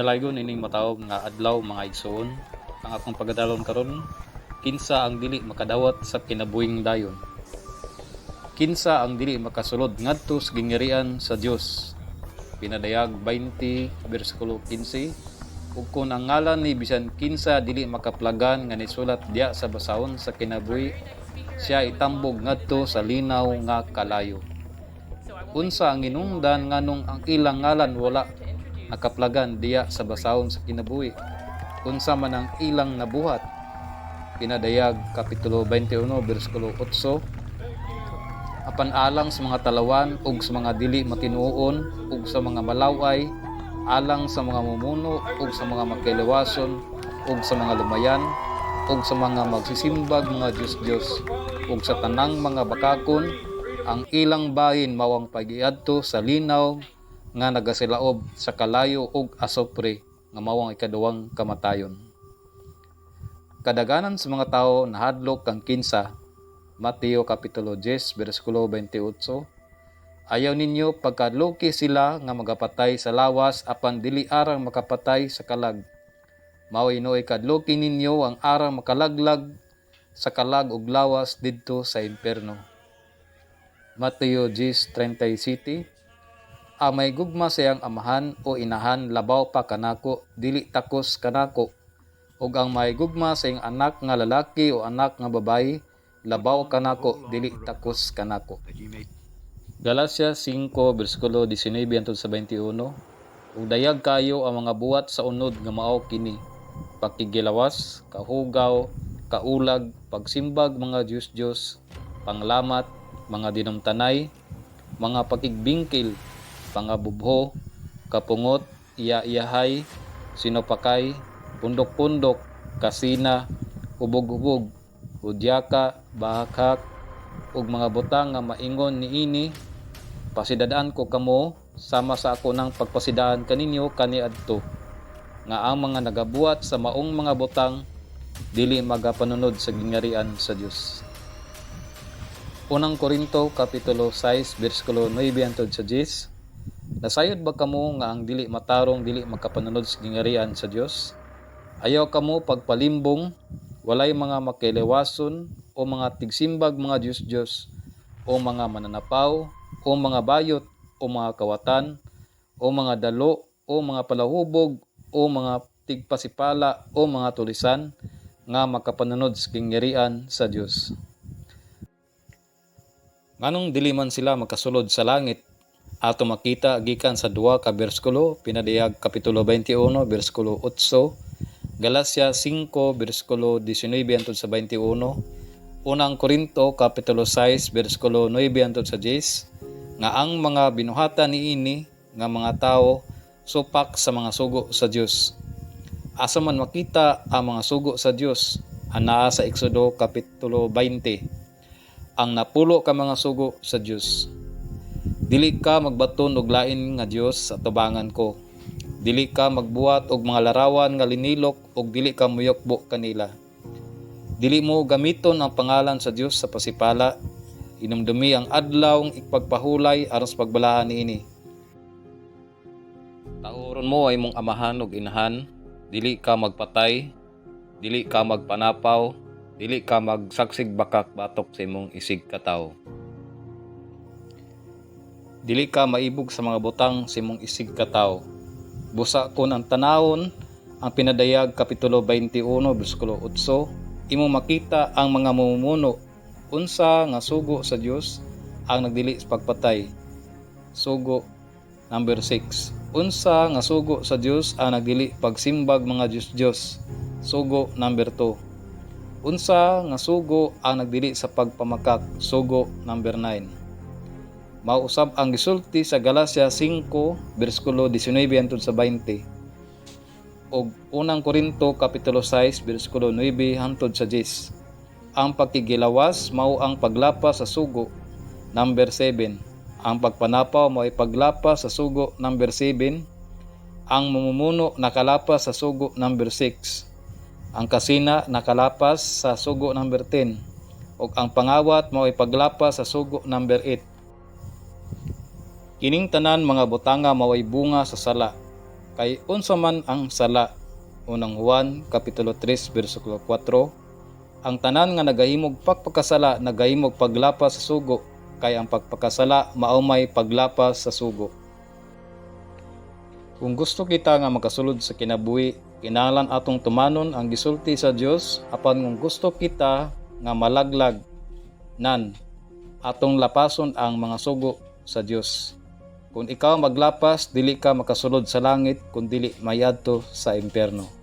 Dalaygon ining mataob nga adlaw, mga igsoon. Ang akong pagadalon karon, kinsa ang dili makadawat sa kinabuhing dayon. Kinsa ang dili makasulod ngadto sa gingharian sa Dios? Pinadayag 20 bersikulo 15. Ug kon ang ngalan ni bisan kinsa dili makaplagan nga nisulat diya sa basahon sa kinabuhi, siya itambog ngadto sa linaw nga kalayo. Unsa ang hinungdan nganong ang ilang ngalan wala nakaplagan diya sa basahon sa kinabuhi? Unsa man ang ilang nabuhat? Pinadayag kapitulo 21 bersikulo 8. Apan alang sa mga talawan ug sa mga dili matinuon ug sa mga malaway, alang sa mga mumuno ug sa mga makiliwason ug sa mga lumayan ug sa mga magsisimbag mga Dios-Dios ug sa tanang mga bakakon, ang ilang bahin mao ang pagiadto sa linaw nga nagasilaob sa kalayo ug asupre, nga mao ang ikaduhang kamatayon. Kadaghanan sa mga tawo nahadlok kang kinsa? Mateo kapitulo 10 bersikulo 28. Ayaw ninyo pagkahadloki sila nga magapatay sa lawas apan dili arang makapatay sa kalag. Mao hinuoy kahadloki ninyo ang arang makalaglag sa kalag ug lawas didto sa impierno. Mateo 10:37. Ang may gugma sa iyang amahan o inahan labaw pa kanako, dili takos kanako. Ug ang may gugma sa iyang anak nga lalaki o anak nga babayi labaw kanako, dili takos kanako. Galacia 5 bersikulo 19 hangtod sa 21. Ug dayag kayo ang mga buhat sa unod nga mao kini: pakigilawas, kahugaw, kaulag, pagsimbag mga Dios-Dios, panglamat, mga dinumtanay, mga pakigbingkil, pangabubho, kapungot, iya-iyahay, sinupakay, pundok-pundok, kasina, hubog-hubog, hudyaka, bahakhak, ug mga butang nga maingon niini. Pasidad-an ko kamo sama sa ako nang pagpasidaan kaninyo kaniadto nga ang mga nagabuhat sa maong mga butang dili magapanunod sa gingharian sa Dios. Unang Korinto kapitulo 6 bersikulo 9 hangtod sa 10. Nasayod ba kamo nga ang dili matarong dili makapanunod sa gingharian sa Dios? Ayaw kamo pagpalimbong, walay mga makiliwason o mga tigsimbag mga Dios-Dios o mga mananapaw o mga bayot o mga kawatan o mga dalo o mga palahubog o mga tigpasipala o mga tulisan nga makapanunod sa gingharian sa Dios. Nganong dili man sila makasulod sa langit? Ato makita gikan sa duha ka bersikulo: Pinadayag kapitulo 21 bersikulo 8, Galacia 5 bersikulo 19 hangtod sa 21, Unang Korinto kapitulo 6 bersikulo 9 hangtod sa 10, nga ang mga binuhatan niini nga mga tawo supak sa mga sugo sa Dios. Asa man makita ang mga sugo sa Dios? Anaa sa Exodo kapitulo 20. Ang napulo ka mga sugo sa Dios: Dili ka magbaton og lain nga Dios sa tubangan ko. Dili ka magbuhat og mga larawan nga linilok ug dili ka muyukbo kanila. Dili mo gamiton ang pangalan sa Dios sa pasipala. Hinumdumi ang adlaw ipagpahulay aron sa pagbalaan niini. Tahuron mo ay imong amahan ug inahan. Dili ka magpatay, dili ka magpanapaw, dili ka magsaksig bakak batok sa imong isig katawo. Dili ka maibog sa mga butang sa imong isig katawo. Busa kon ang tanawon ang Pinadayag kapitulo 21 bersikulo 8, imong makita ang mga mamumuno. Unsa nga sugo sa Dios ang nagdili sa pagpatay? Sugo number 6. Unsa nga sugo sa Dios ang nagdili pagsimbag mga Dios-Dios? Sugo number 2. Unsa nga sugo ang nagdili sa pagpamakak? Sugo number 9. Mao usab ang gisulti sa Galacia 5 bersikulo 19 hangtod sa 20 ug Unang Korinto kapitulo 6 bersikulo 9 hangtod sa 10. Ang pagkigilawas mao ang paglapas sa sugo number 7. Ang pagpanapaw mao ay paglapas sa sugo number 7. Ang mamumuno nakalapas sa sugo number 6. Ang kasina nakalapas sa sugo number 10. Ug ang pangawat mao ay paglapas sa sugo number 8. Kining tanan mga butanga mao ay bunga sa sala. Kay unsa man ang sala? Unang Juan kapitulo 3 bersikulo 4. Ang tanan nga nagahimog pagpakasala nagahimog paglapas sa sugo, kay ang pagpakasala mao may paglapas sa sugo. Kung gusto kita nga makasulod sa kinabuhi, kinahanglan atong tumanon ang gisulti sa Dios, apan kung gusto kita nga malaglag nan atong lapason ang mga sugo sa Dios. Kung ikaw maglapas, dili ka makasulod sa langit kun dili mayadto sa impyerno.